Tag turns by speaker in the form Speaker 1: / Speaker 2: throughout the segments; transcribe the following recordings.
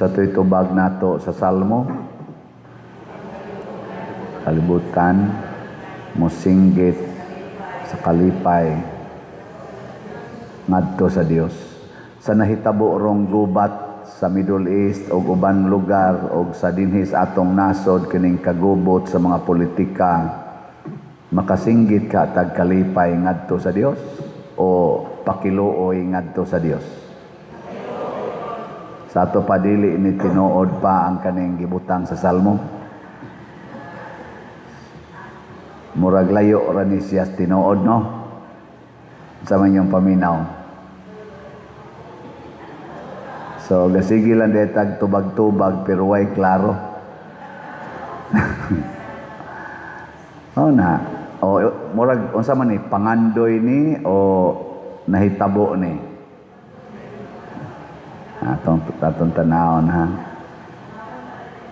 Speaker 1: Sa to'y tubag nato sa Salmo, kalibutan mosinggit sa kalipay ngadto sa Dios. Sa nahitabo rong gubat sa Middle East o uban lugar o sa dinhi sa atong nasod, kining kagubot sa mga politika, makasinggit ka tag kalipay ngadto sa Dios o pakiluoy ngadto sa Dios? Sa ato pa, dili ni tinuod pa ang kaning gibutang sa Salmo. Murag layo ra ni siya tinuod, no? Sa man yung paminaw. So gasige lang detag tubag-tubag pero way klaro. Oh na. O murag unsa man ni, pangandoy ni o nahitabo ni? Atong tanawon, ha.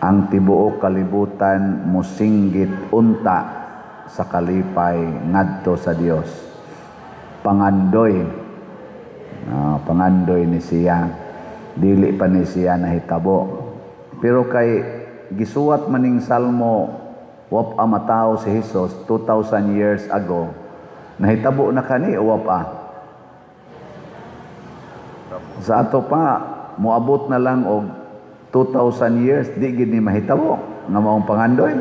Speaker 1: Ang tibuok kalibutan mosinggit unta sa kalipay ngadto sa Dios. Pangandoy. Pangandoy ni siya. Dili pa ni siya nahitabo. Pero kay gisuwat maning salmo wa pa matawo si Jesus 2000 years ago, nahitabo na kani o wa pa? Sa ato pa, moabot na lang og 2000 years, di gid ni mahitabo nga maong pangandoy.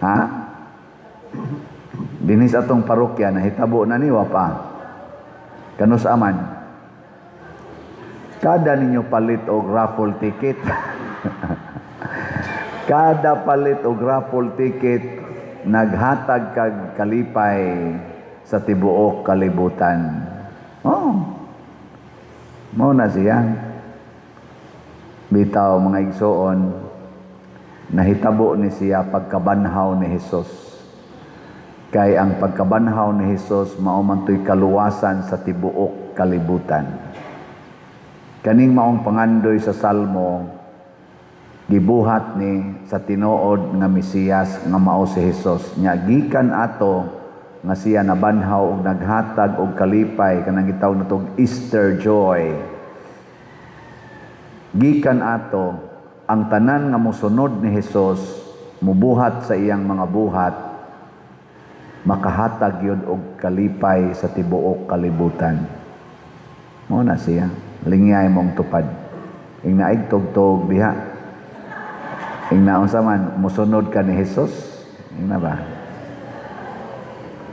Speaker 1: Ha? Dinhi sa atong parokya, nahitabo na ni, wa pa? Kanus aman? Kada ninyo palit og raffle ticket. Kada palit og raffle ticket, naghatag kag kalipay sa tibuok kalibutan. Oh. Mao na siya. Bitaw, mga igsoon, nahitabo ni siya pagkabanhaw ni Hesus. Kay ang pagkabanhaw ni Hesus mao man to'y kaluwasan sa tibuok kalibutan. Kaning maong pangandoy sa Salmo, gibuhat ni sa tinuod nga Mesiyas nga mao si Hesus. Nya gikan ato nga siya nabanhaw og naghatag og kalipay, kanang gitawag natong Easter joy. Gikan ato, ang tanan nga mosunod ni Hesus, mubuhat sa iyang mga buhat, makahatag yun og kalipay sa tibuok kalibutan. Mao na siya. Lingyay mong tupad. Ing naig tugtog diha. Ing naunsa man, musunod ka ni Hesus. Ing na ba?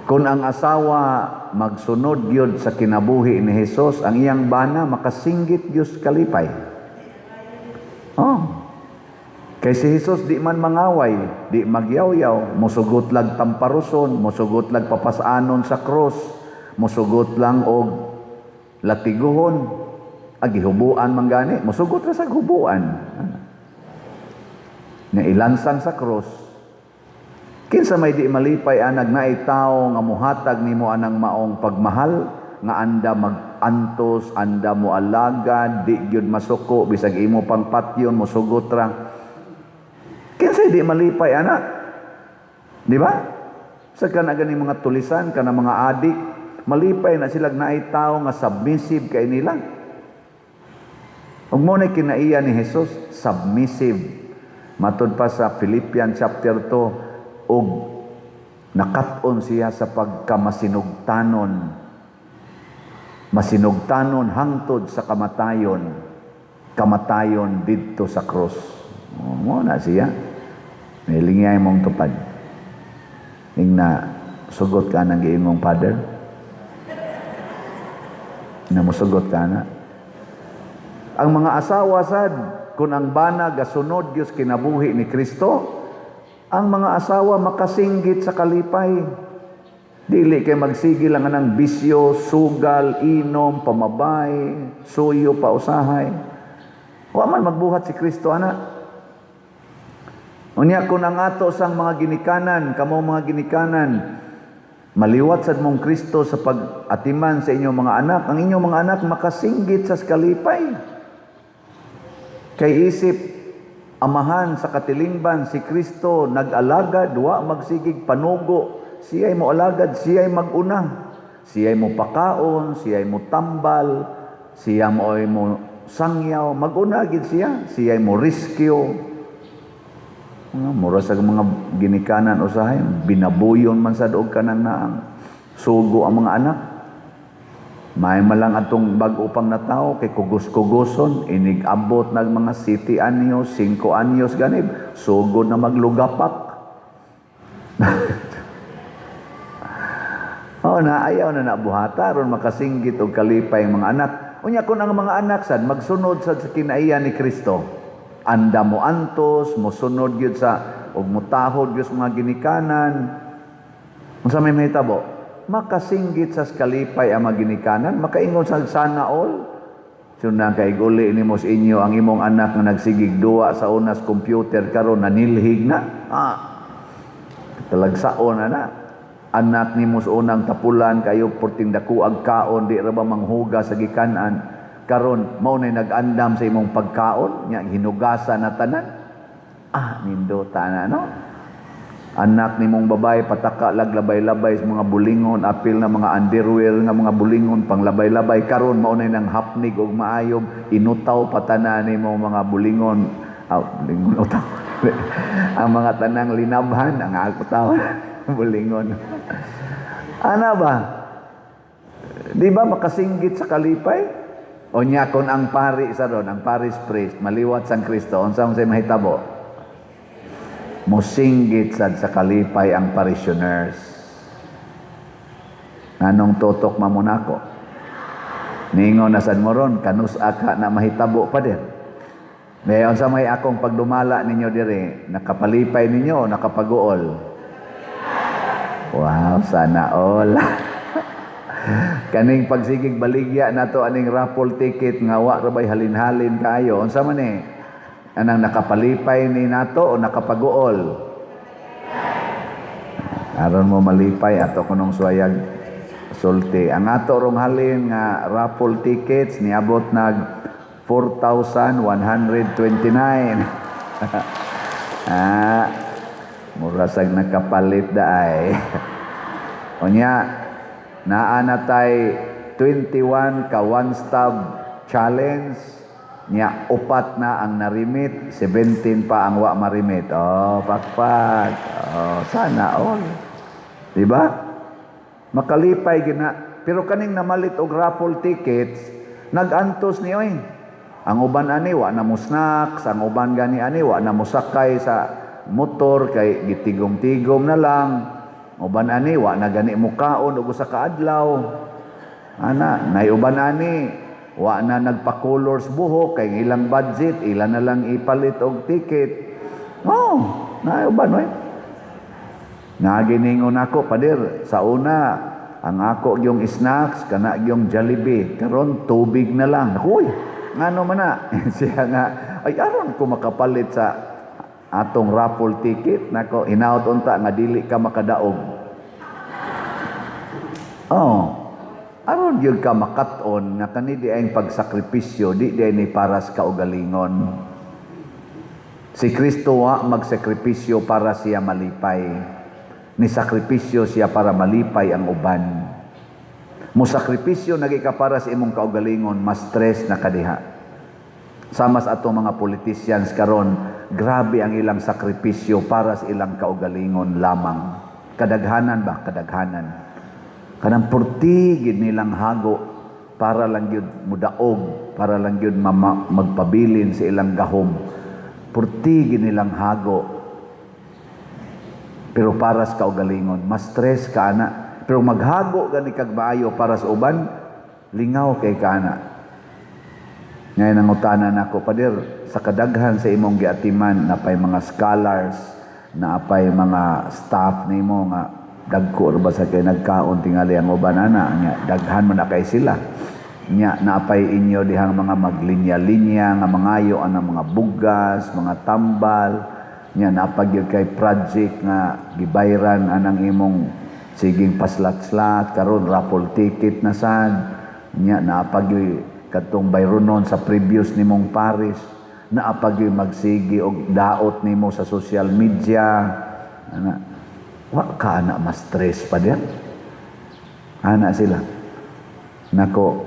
Speaker 1: Kung ang asawa magsunod yun sa kinabuhi ni Hesus, ang iyang bana makasinggit Diyos kalipay. Oh. Kay si Hesus di man mangaway, di magyawyaw, musugot lag tamparuson, musugot lag papasanon sa krus, musugot lang og latiguhon, agihubuan man gani, musugot ra sa hubuan. Nga ilansang sa krus. Kinsa may di malipay anag naay tawo nga muhatag nimo anang maong pagmahal, nga anda mag-antos, anda mo alagad, di gyud masuko bisag imo pang patyon, mosugot ra. Kinsa di malipay ana? Di ba? Sa kana gani mga tulisan, kana mga adik, malipay na sila naay tawo nga submissive kay nila. Ug mo na kinaiya ni Jesus, submissive. Matud pa sa Philippians chapter 2, ug nakat-on siya sa pagkamasinugtanon. Masinugtanon hangtod sa kamatayon. Kamatayon didto sa krus. Mo na siya. Nilingay mong tupad. Ing na sugot ka ng giingong father. Na musugot ka na. Ang mga asawa sad, kung ang bana gasunod Dios kinabuhi ni Kristo, ang mga asawa makasinggit sa kalipay. Dili kay magsige lang anang bisyo, sugal, inom, pamabay, suyo pa usahay. Wa man magbuhat si Kristo ana. Unya kung ang ato sang mga ginikanan, kamo mga ginikanan, maliwat sad mong Kristo sa pag-atiman sa inyong mga anak, ang inyong mga anak makasinggit sa kalipay. Kay isip amahan sa katilingban si Kristo nag-alagad, wa magsigig panugo, siya'y mo alagad, siya'y maguna, siya'y mo pakaon, siya'y mo tambal, siya mo ay mo sangyaw, maguna gid siya, siya mo rescue. Mga mura sa mga ginikanan usahay, binabuyon man sad og kanang naang sugo ang mga anak. May malang atong bag-o pang natawo kay kugos-kugoson, inig abot nag mga 7 anyos, 5 anyos ganib, sugod na maglugapak. Oh, na ayaw na nabuhata aron makasinggit og kalipay ang mga anak. Unya kun ang mga anak sad magsunod sad sa kinaiya ni Kristo. Anda mo antos, mosunod gyud sa og motahod gyud sa mga ginikanan. Unsa may mahitabo? Makasinggit sa kalipay ang mga ginikanan, makaingon sa sana all. Suna kay guli nimo sa inyo ang imong anak nga nagsigig duwa sa unas computer karon nanilhig na. Talagsaon na na. Anak nimo sa unang tapulan kayo porting dakuag kaon, di ra ba manghugas sa gikanan. Karon mao nay nag-andam sa imong pagkaon, nya hinugasan na tanan. Nindota na, no? Anak nimong babae pataka laglabay-labay sa mga bulingon, apil na mga underwear nga mga bulingon panglabay-labay, karon mao nay nang hapnig og maayob, inutaw pa tanan nimo mga bulingon. Bulingon utaw. Ang mga tanang linabhan ang ako taw bulingon. Ana ba? Di ba makasinggit sa kalipay? O nya kon ang pari sa ron, ang parish priest, maliwat sang Kristo, unsa man say mahitabo? Musinggit sad sa kalipay ang parishioners. Nganong tutok mamunako? Ningon na sad mo ron, kanus-a ka na mahitabo pa din. May unsa may akong pagdumala ninyo diri, nakapalipay ninyo o nakapaguol? Wow, sana all. Kaning pagsigig baligya nato aning raffle ticket nga wa ra bay halin-halin kaayo. Unsa man ni? Anang nakapalipay ni nato o nakapaguol? Aron mo malipay ato kunong suwayag sulti. Ang ato rong halin nga raffle tickets niabot nag 4,129. Mura sag nakapalit daay. Unya, naa na tay 21 ka one stop challenge. Nya upat na ang narimit, 17 pa ang wa marimit. Oh, pakpak. Oh, sana all. Diba? Makalipay gina. Pero kaning namalit og raffle tickets, nag-antos niyo eh. Ang uban ani wa na mo snacks, ang uban gani ani wa na mo sakay sa motor kay gitigom-tigom na lang. Uban ani wa na gani mo kaon og usa ka adlaw. Ana, nay uban ani wa na nagpa-colors buhok kay ilang budget, ila na lang ipalit og ticket. Oh, nay uban oy. Naginingon ako, pader, sa una ang ako yung snacks kana yung Jollibee, karon tubig na lang. Uy, ngano man na? Siya nga, ay aron ko makapalit sa atong raffle ticket nako, hinaot unta nga dili ka makadaog. Oh, aron gyud ka makat-on nga kani di ay pagsakripisyo, di di ni para sa kaugalingon. Si Kristo wa magsakripisyo para siya malipay. Ni sakripisyo siya para malipay ang uban. Mo sakripisyo nagi ka para sa imong kaugalingon, mas stress na kadiha. Sama sa atong mga politicians karon, grabe ang ilang sakripisyo para sa ilang kaugalingon lamang. Kadaghanan ba? Kadaghanan. Kanang purtigid nilang hago para lang gyud mudaog, para lang gyud magpabilin sa ilang gahom. Purtigid nilang hago. Pero para sa kaugalingon, mas stress ka ana. Pero maghago gani kag maayo para sa uban, lingaw kay ka ana. Ngayon ang utanan nako, pader, sa kadaghan sa imong giatiman, napay mga scholars, napay mga staff nimo nga dagko ra ba sa kay nagkaon tingali ang uban ana, nya daghan man na kay sila. Nya napay inyo dihang mga maglinya-linya nga mangayo anang mga bugas, mga tambal. Nya napag gyud kay project nga gibayran anang imong siging paslat-slat karon raffle ticket na sad. Nya napag gyud katong bayronon sa previous nimong parish, naapag gyud magsigi og daot nimo sa social media. Ana, wa ka ana mas stress pa din. Ana sila. Nako,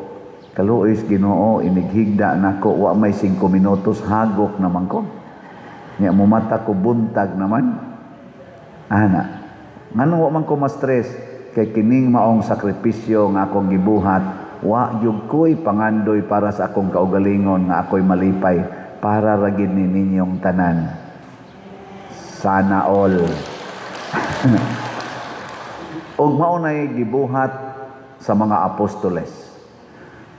Speaker 1: Kaluoy Ginoo, inighigda nako, wa may 5 minutos, hagok naman ko. Nya mumata ko, buntag naman. Ana. Ngano wa man ko ma-stress? Kay kining maong sakripisyo nga akong gibuhat, wa gyud ko'y pangandoy para sa akong kaugalingon nga ako'y malipay, para ra gid ni ninyong tanan. Sana all. Og mao nay gibuhat sa mga apostoles.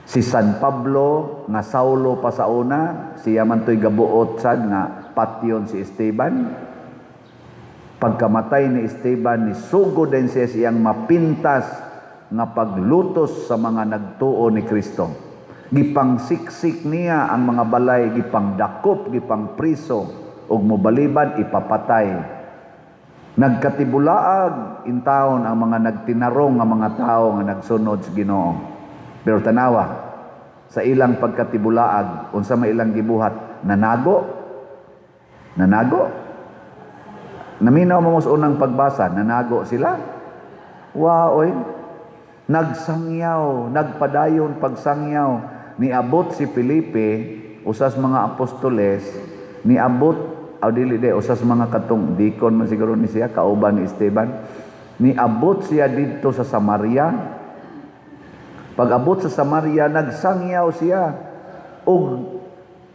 Speaker 1: Si San Pablo nga Saulo pa sa una, siya man to'y gabuot sad nga patyon si Esteban. Pagkamatay ni Esteban, nisugod din siya siyang mapintas nga paglutos sa mga nagtuo ni Kristo. Gipangsiksik niya ang mga balay, gipangdakop, gipangpriso, ug mobalibad ipapatay. Nagkatibulaag intawon ang mga nagtinarong nga mga tao nga nagsunod sa Ginoo. Pero tanawa, sa ilang pagkatibulaag, unsa may ilang gibuhat? Nanago? Nanago? Naminaw mo sa unang pagbasa, nanago sila? Wow, oy. Nagsangyaw, nagpadayon pagsangyaw. Niabot si Felipe, usas mga apostoles, niabot, aw dili de, usas mga katong dikon man siguro ni siya, kauban ni Esteban. Niabot siya didto sa Samaria. Pag-abot sa Samaria, nagsangyaw siya ug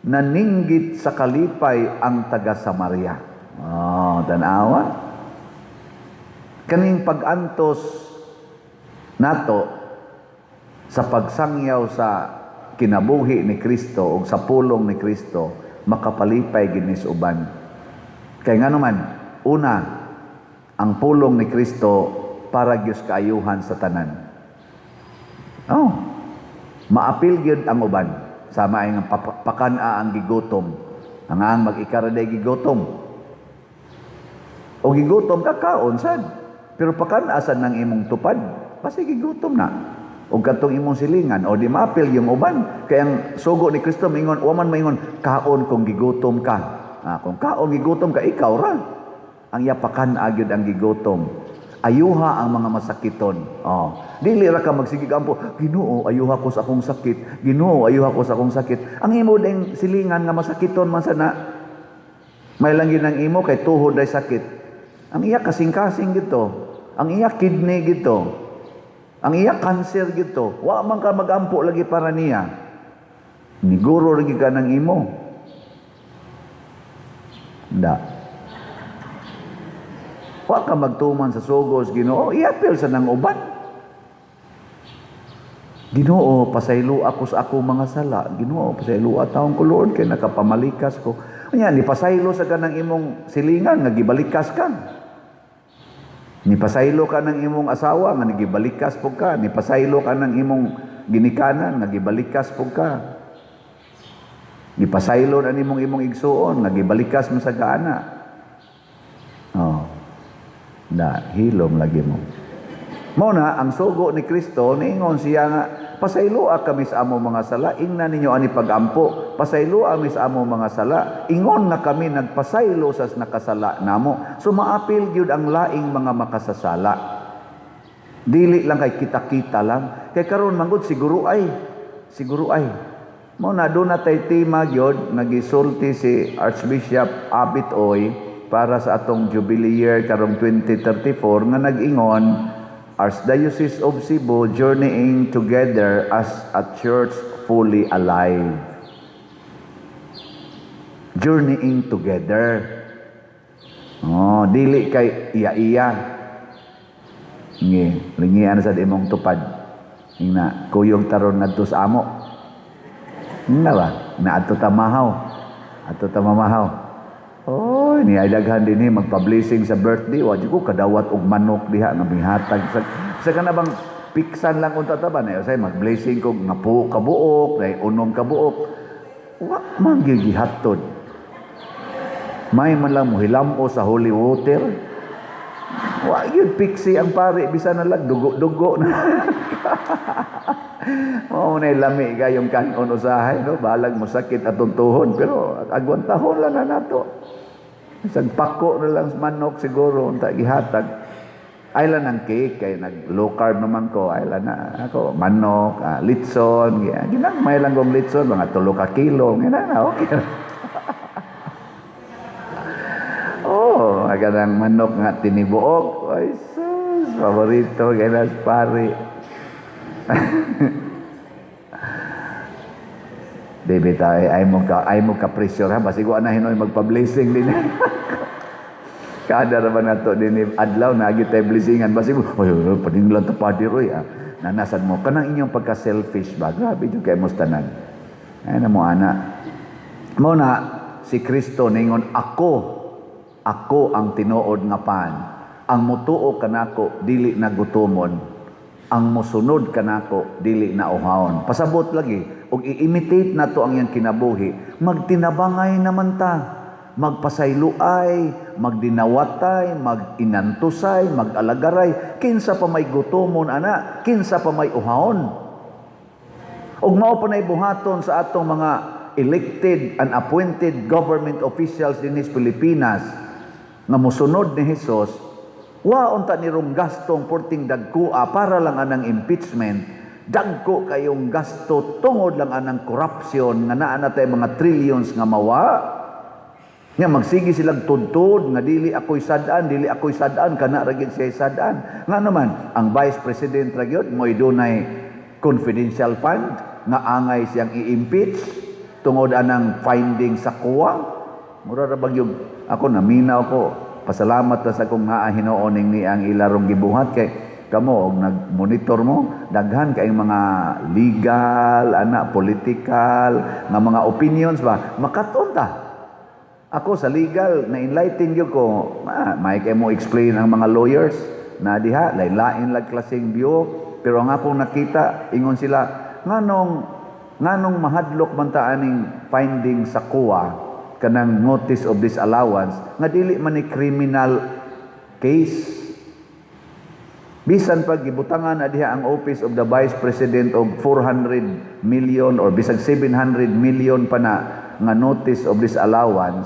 Speaker 1: naninggit sa kalipay ang taga Samaria. Oh, tanawa. Kaning pag-antos nato sa pagsangyaw sa kinabuhi ni Kristo o sa pulong ni Kristo, makapalipay gid ni sa uban. Kay ngano man, una, ang pulong ni Kristo para gyud kaayuhan sa tanan. Oh, maapil gyud ang uban. Sama ay nga pakan-a ang gigutom. Ang mag-ikara day gigutom. O gigutom ka, kaon sad. Pero pakan-a sad ng imong tupad, kasi gigutom na. O katong imong silingan, o di maapil yung uban. Kaya ang sugo ni Kristo maingon, wa man maingon, kaon kung gigutom ka. Ah, kung kaon gigutom ka, ikaw ra. Ang iya pakan-a gyud ang gigutom. Ayuha ang mga masakiton. Oh, dili ra ka magsigig ampo, "Ginoo, ayuha ko sa akong sakit. Ginoo, ayuha ko sa akong sakit." Ang imo ding silingan nga masakiton man sana. May lang yun ang imo kay tuhod ay sakit. Ang iya kasing-kasing gito. Ang iya kidney gito. Ang iya cancer gito. Wa man ka magampo lagi para niya. Niguro lagi ka ng imo. Da. Wa ka magtuman sa sugos Ginoo, iapil sa nang uban. "Ginoo, pasaylo ako sa ako mga sala. Ginoo, pasaylo taong ko, Lord, kay nakapamalikas ko." Anya, ni pasaylo sa kanang imong silingan nga gibalikas ka. Ni pasaylo ka ng imong asawa nga nagibalikas pud ka. Ni pasaylo ka ng imong ginikanan nga gibalikas pud ka. Gipasaylo na nimong imong igsuon nga gibalikas mo sa gaana. Oh. Da, hilom lagi mo. Mao na ang sugo ni Kristo, niingon siya nga pasayloa kami sa amo mga sala, ingna ninyo ani pagampo, pasayloa kami sa amo mga sala, ingon nga kami nagpasaylo sa nakasala namo. So maapil gyud ang laing mga makasasala. Dili lang kay kita-kita lang. Kay karon manggod siguro ay, siguro ay. Mao na doon na tay tema gyud nagisulti si Archbishop Abit Oy para sa atong Jubilee Year karong 2034 nga nag-ingon, "Archdiocese of Cebu journeying together as a church fully alive." Journeying together. Oh, dili kay iya-iya. Ngi, lingian sa imong tupad. Ingna, "Kuyog taron ngadto sa amo." Nga ba? Na adto ta mahaw. Adto ta mamahaw. Oh, ni ay daghan dinhi magpa-blessing sa birthday, wa jud ko kadawat og manok diha nga mihatag sa kana bang piksan lang unta ta ba na say mag-blessing ko nga po kabuok, day unom kabuok. Wa man gyud gihatod. May man lang mohilamo sa holy water. Wa gyud piksi ang pare bisan na lang dugo-dugo na. Mao na lami kayong kanon usahay, no, balag mo sakit atong tuhod pero agwantahon lang na nato. Isang pako na lang sa manok siguro unta gihatag. Ay lang ng cake kay nag low carb naman ko. Ay lang na ako manok, litson, ginagmay lang kong litson, mga 3 ka kilo, gina na okay. Oh, kanang manok nga tinibuok. Ay sus, paborito ganas pare. Di bitaw ay mo ka pressure ha, basig wa na hinoy magpa-blessing din. Kada ra ba nato din adlaw na tay blessingan, basig oy oy, padinglan ta pader oy ah. Nanasad mo kanang inyong pagka-selfish ba? Grabe jud kay mos tanan. Ay na mo ana. Mo na si Kristo ningon, "Ako, ako ang tinuod nga pan. Ang mutuo kanako dili na gutomon. Ang mosunod kanako dili na uhawon." Pasabot lagi og i-imitate nato ang iyang kinabuhi, magtinabangay naman ta, magpasayloay, magdinawatay, maginantusay, mag-alagaray, kinsa pa may gutomon ana, kinsa pa may uhawon. Ug mao pa nay buhaton sa atong mga elected and appointed government officials dinhi sa Pilipinas nga mosunod ni Hesus, wa unta ni rong gastong porting dagkoa para lang anang impeachment, dagko kayong gasto tungod lang anang corruption nga naa na tay mga trillions nga mawa. Nga magsige silang tudtod nga dili ako'y sad-an, dili ako'y sad-an, kana ra gyud siya sad-an. Nga naman, ang Vice President ra gyud mo'y dunay confidential fund nga angay siyang i-impeach tungod anang finding sa COA. Mura ra bag yung ako naminaw ko. Pasalamat ta sa akong naa hinuon ning ni ang ilarong gibuhat kay kamo og nag-monitor mo daghan kay mga legal ana, political nga mga opinions ba, makaton ta. Ako sa legal na enlighten gyud ko, may kay mo explain ang mga lawyers na diha lain-lain lag klaseng view, pero ang akong nakita ingon sila nganong mahadlok man ta aning finding sa COA kanang notice of disallowance nga dili man ni criminal case. Bisan pag gibutangan na diha ang Office of the Vice President og 400 million or bisag 700 million pa na nga notice of disallowance,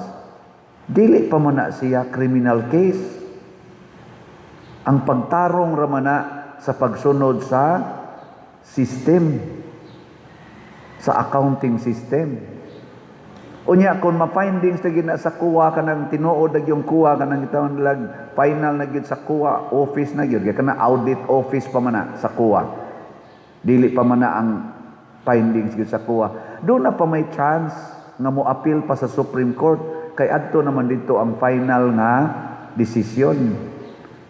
Speaker 1: dili pa man na siya criminal case. Ang pagtarong ra man na sa pagsunod sa system, sa accounting system. Unya kung ma-findings na gina sa COA kanang tinuod na yung COA kanang gitawag nilag final na gyud sa COA office na gyud kay kana audit office pa man na sa COA. Dili pa man na ang findings gyud sa COA. Doon na pa may chance nga mo appeal pa sa Supreme Court kay adto naman dito ang final nga desisyon.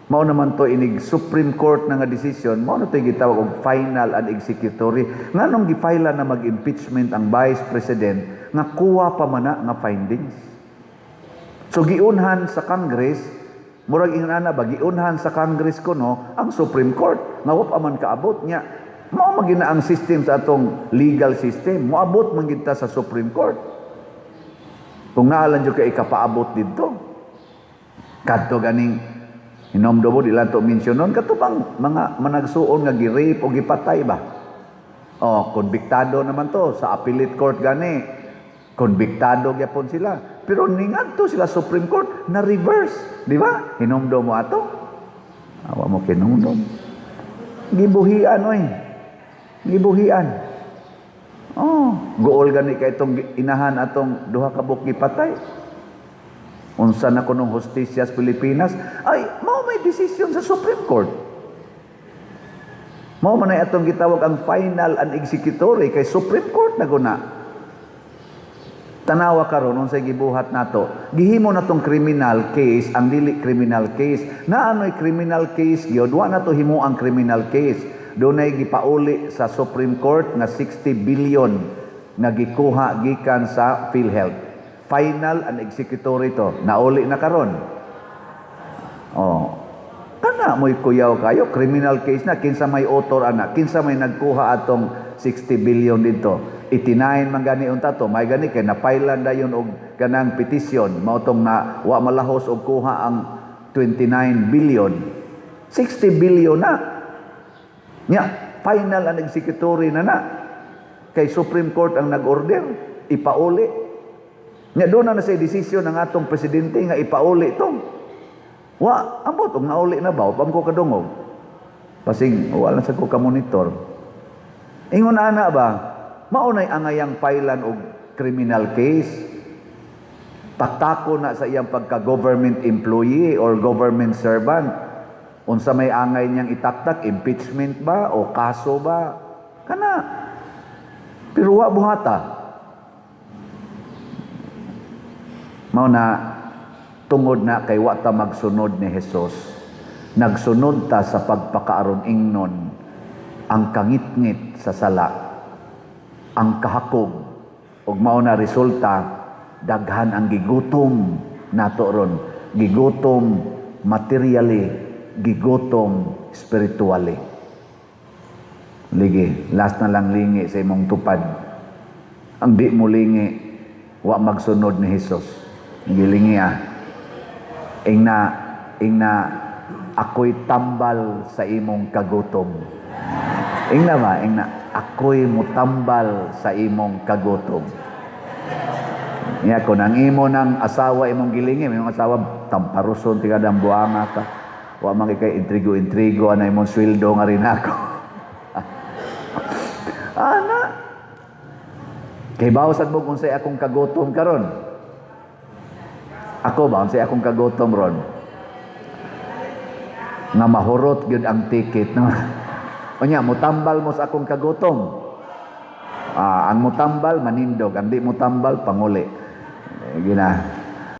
Speaker 1: Mao naman to inig Supreme Court na nga desisyon, mao na to gitawag og final and executory. Nganong gi-file na mag-impeachment ang Vice President nga kuha pa man na nga findings? So giunhan sa Congress, murag ingon ana ba, giunhan sa Congress kuno ang Supreme Court nga wa pa man kaabot niya. Mao man gina ang system sa atong legal system, moabot man gid ta sa Supreme Court. Kung naalan jud kay ikapaabot didto. Kadto ganing hinomdom mo, di lang to mention nun, kato bang mga managsuon nga gi-rape o gipatay ba? Oh, konbiktado naman to sa appellate court gani. Konbiktado gyapon sila. Pero ningadto sila Supreme Court na reverse, di ba? Hinumdom mo ato? Awa mo kinumdom. Gibuhian oy. Gibuhian. Oh, guol gani kay itong inahan atong duha ka buok gipatay. Unsa na kunong hustisya sa Pilipinas? Ay, mao may desisyon sa Supreme Court. Mao man ay atong gitawag ang final and executory kay Supreme Court na guna. Tanawa karon unsay gibuhat nato. Gihimo natong criminal case ang dili criminal case. Naanoy criminal case gyud, wa nato himo ang criminal case. Dunay gipauli sa Supreme Court nga 60 billion nga gikuha gikan sa PhilHealth. Final and executory to. Nauli na karon. Oh. Kana mo'y kuyaw kayo, criminal case na, kinsa may author ana, kinsa may nagkuha atong 60 billion dito. 89 man gani unta to, may gani kay napailan dayon og kanang petition, mao tong na wa malahos og kuha ang 29 billion. 60 billion na. Nya, final and executory na na. Kay Supreme Court ang nag-order, ipauli. Nya doon na sa desisyon ng atong presidente nga ipauli to. Wa, ambot og nauli na ba, wa ko kadungog. Basig wala sa ko ka-monitor. Ingon ana ba, mao nay angayang pailan og criminal case. Taktako na sa iyang pagka-government employee or government servant. Unsa may angay niyang itaktak, impeachment ba o kaso ba? Kana. Pero wa buhata. Mao na tungod na kay wa ta magsunod ni Hesus. Nagsunod ta sa pagpakaaron ingnon ang kangitngit sa sala, ang kahakog, ug mao na resulta daghan ang gigutom nato ron, gigutom materially, gigutom spiritually. Ligi, last na lang, lingi sa imong tupad. Ang di mo lingi, wa magsunod ni Hesus. Gilingi ah. Ingna, ingna, ako'y tambal sa imong kagutom. Ingna ba? Ingna, ako'y mutambal sa imong kagutom. Niya, kung ang imo ng asawa imong gilingi, may imong asawa, tamparuson, tigadang buanga ka. Wa man kay intrigo-intrigo, ana imong sweldo nga rin ako. Ana. Kay bawsad mo kung say akong kagutom karon. Ako ba, unsay akong kagutom ron? Nga mahurot gyud ang ticket, no? Unya, mutambal mo sa akong kagutom. Ah, ang mutambal manindog, ang di mutambal panguli. Eh, gina.